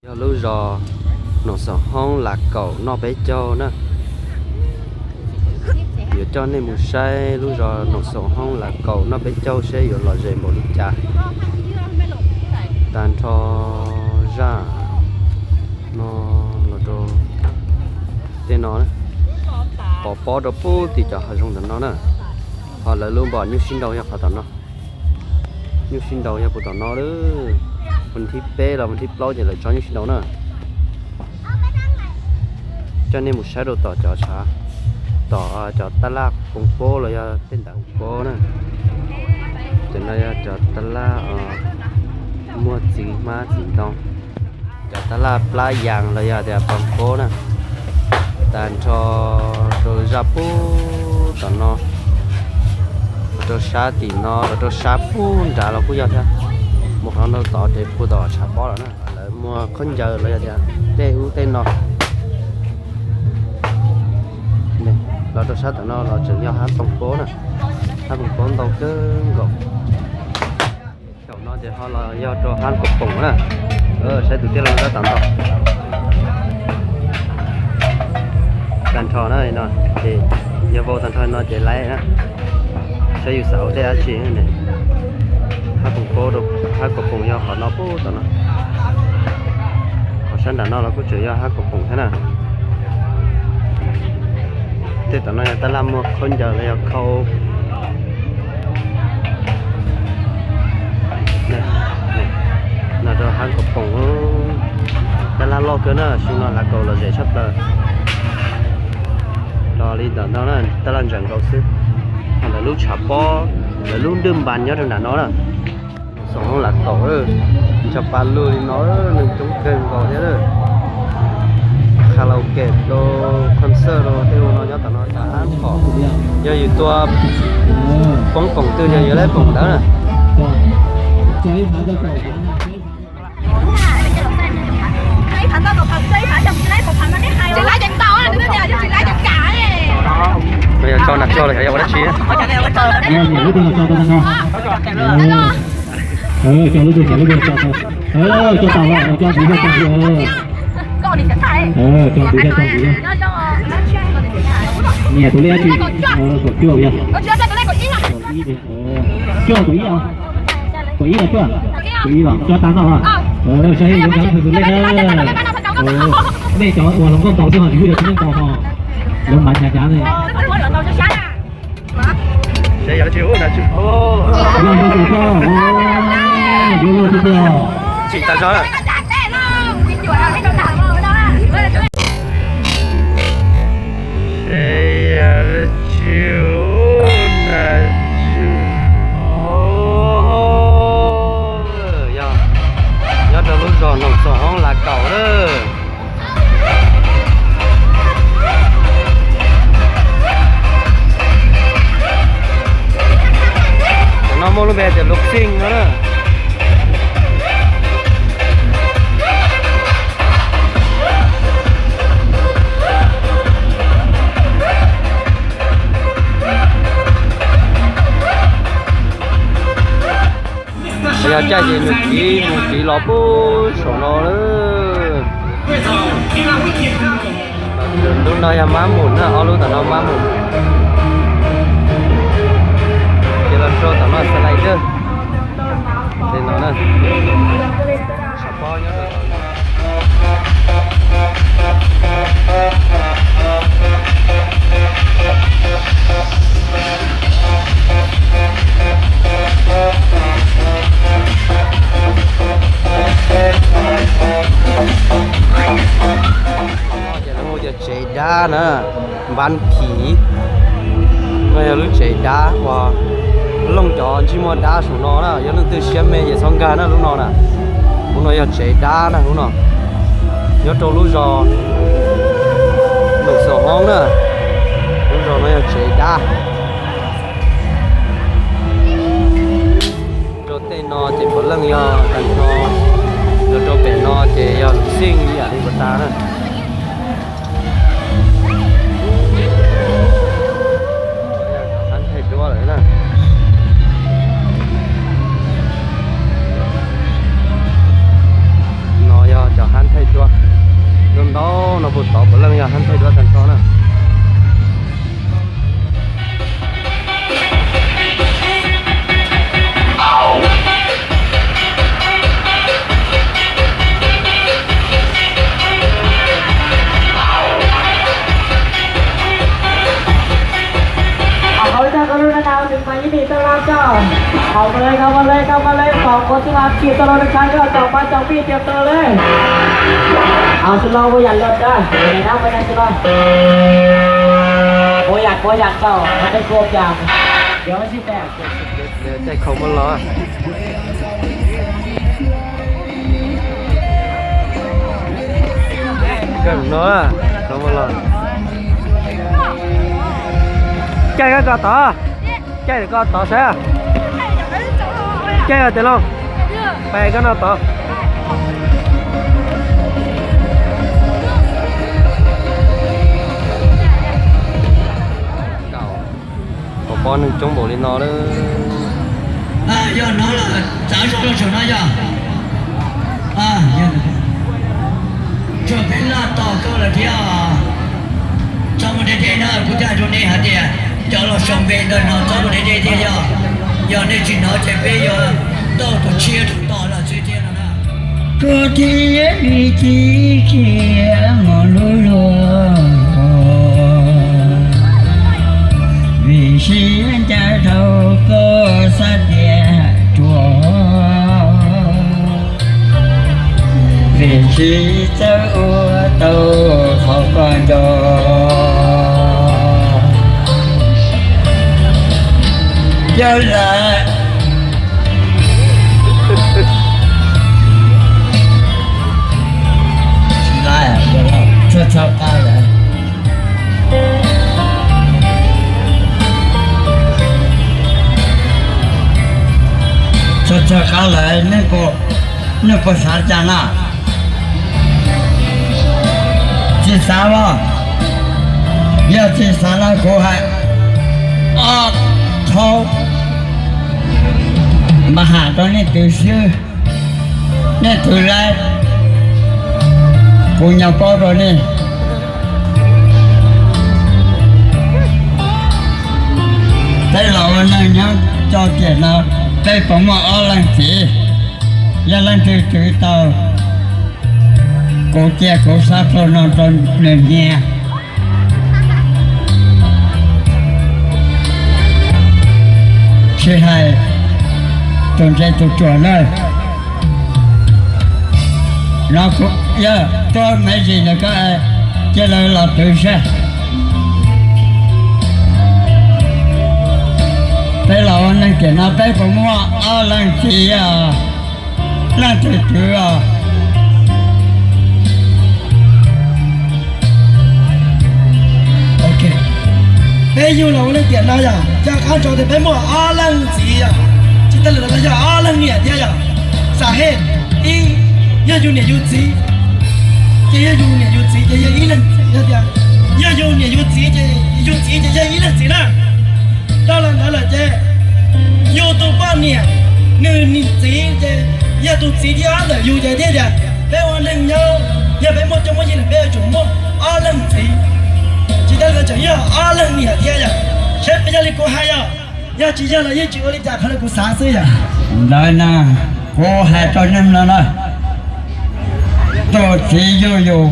Yog lub zos Noom Xoom Hoob Lav Kaum noj peb caug na. Yuav coj nej mus saib lub zos Noom Xoom Hoob Lav Kaum noj peb caug seb yuav lom zem npaum li cas. Tag nrho zaj no los rau tej no, pov pob rau pub tim cov hav zoov tom no na. Ho lawv lub npos nyuj sib nraus yog qhov tom no. Nyuj sib nraus yog puag tom no lawm. Mus thib peb los mus thib plaub ces lawv tso nyuj sib nraus na. Coj nej mus saib rau tom cov tshav, tom cov tab laj poos pob los yog tej ntawd pob na. Cov no yog cov tab laj muaj txiv hmab txiv ntoo, cov tab laj plab yas los yog tias poos pob na. Tag nrho rau zaj pub tom no, rau sab tim no los rau sab pub nrad los kuj yog thiab. Mus qhov no tod ces puag tom tshav pob lawm na. Lawv muag khaub ncaws los yog tias tej ub tej no. Los rau sab tom no los tseem yog hab poos pob na, hab poos pob ntau kawg nkaus. Xyaum no ces ho los yog rau hab kaum poom na. Saib tus tij laug tab tom ntaus. Tag nrho na no ces yog vau tag nrho no ces laiv na. Saib yus xav ua tej dab tsi ne. Hab poom pob rau hab kaum poom yog qhov no pub tom no. Qhov sab nram no los kuj tseem yog hab kaum poom thiab na. Tej tom no yog tab laj muag khaub ncaws los yog khau. No rau hab kaum poom, tab laj loj kawg na, xyoo no Lav Kaum lom zem tshaj plaws. Los li ntawm no na, tab laj ntsaws nkaus xwb. Ho lawv lub tshav pob, lawv lub ntwj npas nyob rau nram no na. Xoom Hoob Lav Kaum, ntsha pa lug li no, neeg coob kawg nkaus thiab. Karaoke rau, concert rau tej ua no nyob tom no tas ab phom. Yog yus tua poob poom twg yog yus lab poom ntawd na. Yog tso nag tso los yog ua dab tsi? Cov lub twg cov lub twg cov tau, cov ntawd cov ntawd cov ntawd cov ntawd. Nyiam tus lej dab tsi? Kaum cuaj yog. Cuaj tus ib os. Kaum ib los cuaj. Kaum ib los cuaj tag no. Saib yuav ncav tus lej na. Nej cov uas hluas nkauj ntaus xwb ho tsis pub cov txiv neej ntaus ho. Lawv mas nyav nyav ne. Tsis tas zog. Yog, nyob rau lub zos Noom Xoom Hoob Lav Kaum lawm. Tam no muaj lub npe tias Lub Xeej no na. Yog caij ces nws tiv mus tiv los puag saum no lawm. Lub no yog Mab Mum na, ob lub tom no Mab Mum. Ces los rau tom no Xa Lais Dawj. Tej no na. Ces lawv hu tias tsev dab na, Npab Phiv. No yog lub tsev dab uas looj cov ntsej muag dab saum no na, yog leej twg siab me ces txhob nkag na lub no na. Lub no yog tsev dab na lub no. Nyob rau lub zos Noom Xoom Hoob na, lub zos no yog tsev dab. Rau tej no ces puav leej yog tag nrho, rau rau pem no ces yog Lub Xeej ib yam li puas tas na. Hab thaij duab lawm na. No yog cov hab thaij Ntau ntau no puas tod puav leej yog hab nthaij duab tag nrho na. Hauv cov koj lub nab nau nws mas ib nij tau los tso. Hauv mas le, koj mas le, koj mas le, pom kuv tij laug Tshis tau los nws tshav nkauj tsom pab tsom pij tiag tau le. Hauv xwb los ua yam luag dag, nab ua yam xwb los ua yam kuav yam tsaus, hauv tej kuav cas. Caij khaum muaj los, khaum muaj los. Caij koj tod, caij koj tod saib. Caij tias los, pais koj no tod. Pom pob neeg coob npaum li no lawm. Yog no lawm, txav zoo rau saum no yog. Tsuas peb laj tos koj lawm thiab. Txhob mus deb deb na, kuv thiaj hais rau nej hais tias cov los sau npe ntawm no txhob mus deb deb thiab yog. Yog nej tsis hnov ces peb yuav tau tus tshiab rau tos lawm xwb thiab no na. Koj thiaj li tsis khiav mus lub luag, vim sib ncaj dhau koj xav tias ruam, vim sib txawb ua tau qhov koj nco. Yog lawm. Txhob txhob qab lawm. Txhob txhob qab lawm, nej puas xav cas na? Tsis xav los? Yog tsis xav los kuv hais ob qhov mas ham rau nej twv xwb. Nej twv lawm, kuv nco paub rau nej. Peb los ua neej nyob tso tiam no, peb puas muaj ob leeg txiv? Yog leej twg twv tau, kuv cia kuv sab plhu no rau nws nyiag. Tsis hais tus ntse tus ruam na, no kuv yog tuaj me ntsis ntawm koj, cia lawv los twv saib. Peb los ua neej tiam no peb puas muaj ob leeg txiv os? Leej twg twv os? Peb yug los ua neej tiam no yog coj qab ntsoov tias peb muaj ob leeg txiv yog, tsis tas li ntawd los yog ob leeg niam thiab yog. Xam hej, ib, yog yus niam yus txiv ces yog yus niam yus txiv ces yog ib leeg txiv, yog tias yog yus niam yus txiv ces yus txiv ces yog ib leeg txiv na. Dhau los ntawd lawm ces yus tus poj niam nws niam txiv ces yog tus txiv thib ob ntawm yus ces thiaj tias peb ua neej nyob, yog peb muaj cuab muaj yig lawm peb yuav tsum muaj ob leeg txiv, tsis tas li ntawd tseem yog ob leeg niam thiab yog. Saib puas yog li kuv hais yog, yog tsis yog los yeej tsis ua li cas, qhov no kuv xav xwb yog. Ntawd na, kuv hais rau nej no na, tus txiv yug yus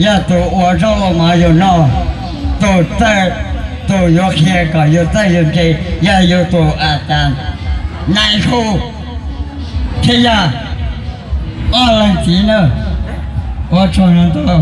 yog tus ua zaub ua mov yus noj, tus txawj, tus yuav qhia kom yus txawj yus ntse yog yus tus a tas nais khu thiab yog ob leeg txiv na. Ua tsaug ntau.